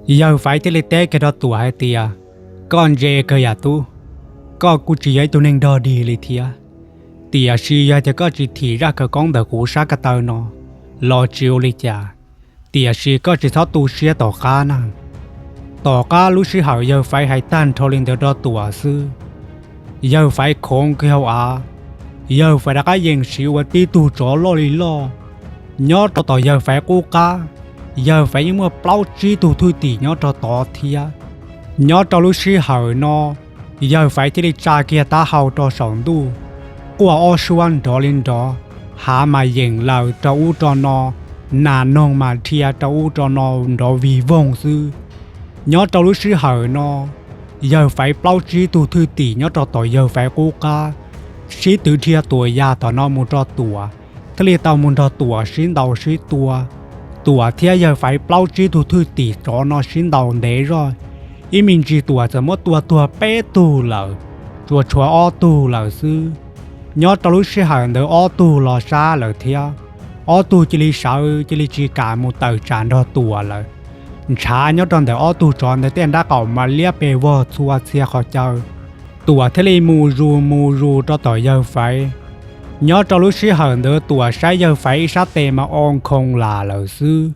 Yawg Faiv thiaj li teb kiag rau Tuam hais tias, Koj ntse kawg yam tub, koj kuj tsis yog ib tug neeg dog dig li thiab. Tiam sis yog tias koj tsis thim zaj khawv koob ntawm kuv sab ko taw no los tsis ua li cas, tiam sis koj tsis txhob tu siab tom qab na. Tom qab lub sij hawm Yawg Faiv hais tag nrho li ntawd rau Tuam xwb, Yawg Faiv khoov kiag hauv av. Yawg Faiv rov qab yees siv ua tib tug tsov loj li loj. Nyob rau tom Yawg Faiv qub qab, Yawg Faiv yeej muaj plaub tsib tug thwj tim nyob rau tod thiab. Nyob rau lub sij hawm no, Yawg Faiv thiaj li tsa kiag taub hau rau saum ntuj, quaj ob suab nrov li nrov, hav mas yeem laws rau ub rau no, nas noog mas dhia rau ub rau no nrov vig voog xwb. Nyob rau lub sij hawm no, Yawg Faiv plaub tsib tug thwj tim nyob rau tom Yawg Faiv qub qab sib twv dhia tuam yas tom no mus rau Tuam, thiaj li tau mus nrog Tuam sib ntaus sib tua. Tuam thiab Yawg Faiv plaub tsib tug thwj tim tsov no sib ntaus ntev zog, ib me ntsis Tuam txawm muab tua tuag peb tug lawm, tsuas tshuav ob tug lawm xwb. Nyob rau lub sij hawm ntawd ob tug los sab lawm thiab, ob tug cia li sawv cia li tsis kam mus tawm tsam nrog Tuam lawm. Ntshav nyob rau ntawm ob tug tsov ntawd tej nrab qaum mas liab pes vog txhua txhia qhov chaw. Tuam thiaj li mus zus mus zus rau tom Yawg Faiv. Nyob rau lub sij hawm ntawd Tuam saib Yawg Faiv ib sab tes mas o nkhoos las lawm xwb.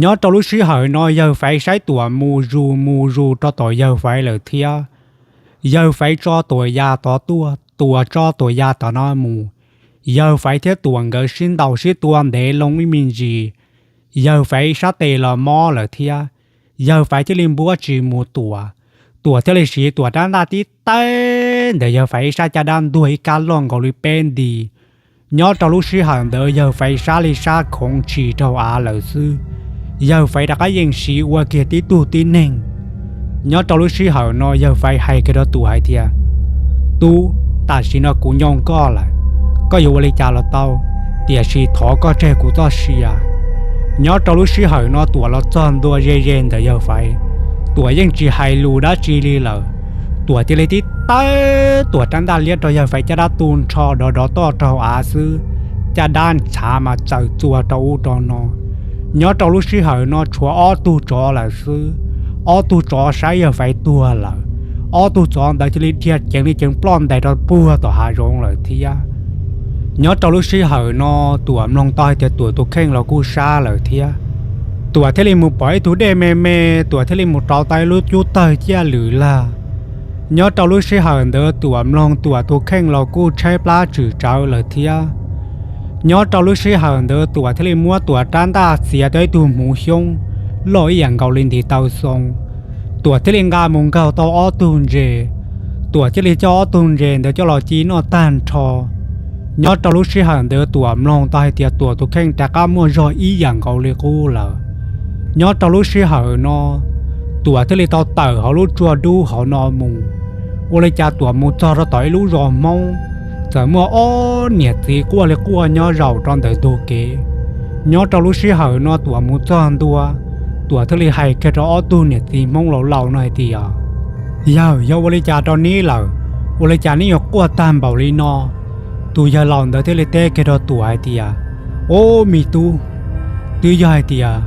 Nyob rau lub sij hawm no Yawg Faiv saib Tuam mus zus mus zus rau tom Yawg Faiv lawm thiab. Yawg Faiv tso tuam yas tod tuaj, Tuam tso tuam yas tom no mus. Yawg Faiv thiab Tuam nkawd sib ntaus sib tua ntev loo ib me ntsis, Yawg Faiv sab tes los mob lawm thiab. Yawg Faiv thiaj li npuab tsis mus Tuam. Tuam thiaj li siv Tuam rab ntaj tib tawb ntawm Yawg Faiv ib sab caj dab ntuag ib kab loj nkaus li peb nti. Nyob rau lub sij hawm ntawd Yawg Faiv sab li sab khoov tshis rau av lawm xwb. Yawg Faiv rov qab yeej siv ua kiag tib tug tib neeg. Nyob rau lub sij hawm no Yawg Faiv hais kiag rau Tuam hais tias, Tub, tam sim no kuv nyoo koj lawm, koj yuav ua li cas los tau, tiam sis thov koj tseg kuv txoj sia. Nyob rau lub sij hawm no Tuam los txog ntua ze ze ntawm Yawg Faiv, Tuam yeej tsis hais lus dab tsi li lawm. Tuam cia li tib tawb Tuam rab ntaj liab rau Yawg Faiv caj dab tu nrho dov dov toj rau av xwb, caj dab ntshav mas txawm txua rau ub rau no. Nyob rau lub sij hawm no tshuav ob tug tsov lawm xwb. Ob tug tsov saib Yawg Faiv tuag lawm, ob tug tsov ntawd cia li dhia ceev li ceev ploj ntais rau puag tom hav zoov lawm thiab. Nyob rau lub sij hawm no Tuam mloog tau hais tias Tuam tus kheej los kuj sab lawm thiab. Tuam thiaj li mus pom ib tug dej me me, Tuam thiaj li mus rauv tau ib lub cub tawg ciaj lwm lag. Nyob rau lub sij hawm ntawd Tuam mloog Tuam tus kheej los kuj tshaib plab tswm tsawv lawm thiab. Nyob rau lub sij hawm ntawd Tuam thiaj li muab Tuam rab ntaj txiav tau ib tug hmuv xyoob loj ib yam nkaus li ntiv taw xoo. Tuam thiaj li nqa mus nkaug tau ob tug ntses. Tuam thiaj li coj ob tug ntses ntawd coj los ci noj tag nrho. Nyob rau lub sij hawm ntawd Tuam mloog tau hais tias Tuam tus kheej rov qab muaj zog ib yam nkaus li qub lawm. Nyob rau lub sij hawm no Tuam thiaj li tau tawm hauv lub tsua dub hauv no mus. Ua li cas Tuam mus txog rau tom ib lub zos Hmoob, txawm muaj ob niam txiv quaj li quaj nyob zaum rau ntawm ntug kev. Nyob rau lub sij hawm no Tuam mus txog ntua, Tuam thiaj li hais kiag rau ob tug niam txiv Hmoob laus laus no hais tias, Yawg, yog ua li cas rau neb lawm? Ua li cas neb yuav quaj tag npaum li no? Tus yawg laus ntawd thiaj li teb kiag rau Tuam hais tias, Ob, me tub, twb yog hais tias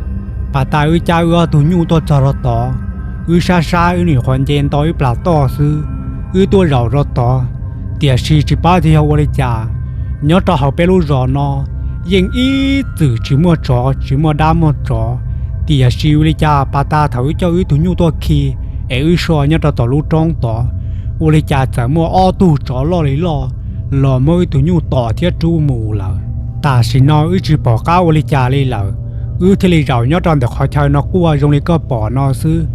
pas tas wb cab wb ob tug nyuj tuaj txog rau tod, wb sab sab wb nyuam qhuav nce nto ib plag toj xwb, wb tuaj zaum rau tod. Tiam sis tsis paub tias yog ua li cas, nyob rau hauv peb lub zos no yeej ib txwm tsis muaj tsov tsis muaj dab muaj tsov. Tiam sis ua li cas pas tas thaum wb coj wb tug nyuj tuaj khi es wb so nyob rau tom lub roob tod, ua li cas txawm muaj ob tug tsov loj li loj los muab wb tug nyuj tom thiab rub mus lawm. Tam sim no wb tsis pom qab ua li cas li lawm, wb thiaj li zaum nyob rau ntawm qhov chaw no quaj zoo li koj pom no xwb.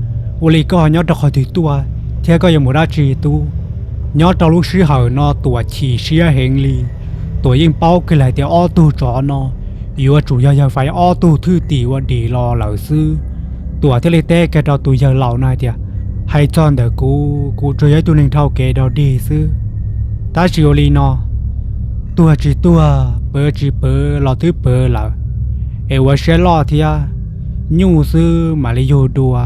Ua li koj nyob rau qhov twg tuaj thiab koj yuav mus dab tsi tub? Nyob rau lub sij hawm no Tuam chim siab heev li. Tuam yeej paub kiag lawm tias ob tug tsov no yuav tsum yog yawg Faiv ob tug thwj tim ua dim los lawm xwb. Tuam thiaj li teb kiag rau tus yawg laus no hais tias, Hais txog ntawm kuv, kuv tsuas yog ib tug neeg dhau kev dog dig xwb. Tab sis ua li no, tuag tsis tuag, pawv tsis pawv los twb pawv lawm, es ua siab loj thiab, nyuj xwb mam li yug dua.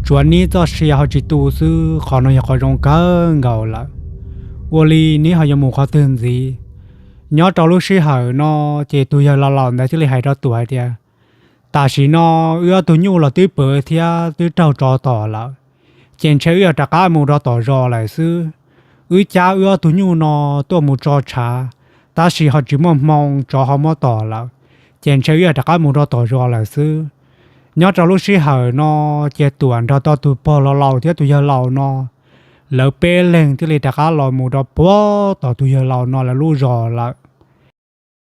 Tsuav neb txoj sia ho tsis tu xwb, qhov no yog qhov zoo kawg nkaus lawm. Ua li neb ho yuav mus qhov twg ntxiv? Nyob rau lub sij hawm no ces tus yawg laus laus ntawd thiaj li hais rau Tuam hais tias, Tam sim no wb ob tug nyuj los twb pw thiab twb raug tsov tom lawm, ces ntshe wb yog rov qab mus rau tom zos lawm xwb. Wb cab wb ob tug nyuj no tuaj mus tso tshav, tab sis ho tsis muaj hmoo, tsov ho muab tom lawm, ces ntshe wb yog rov qab mus rau tom zos lawm xwb. Nyob rau lub sij hawm no, ces Tuam nrog tau tus pog laus laus thiab tus yawg laus no, lawv peb leeg thiaj li rov qab los mus rau puag tom tus yawg laus no lawv lub zos lawm.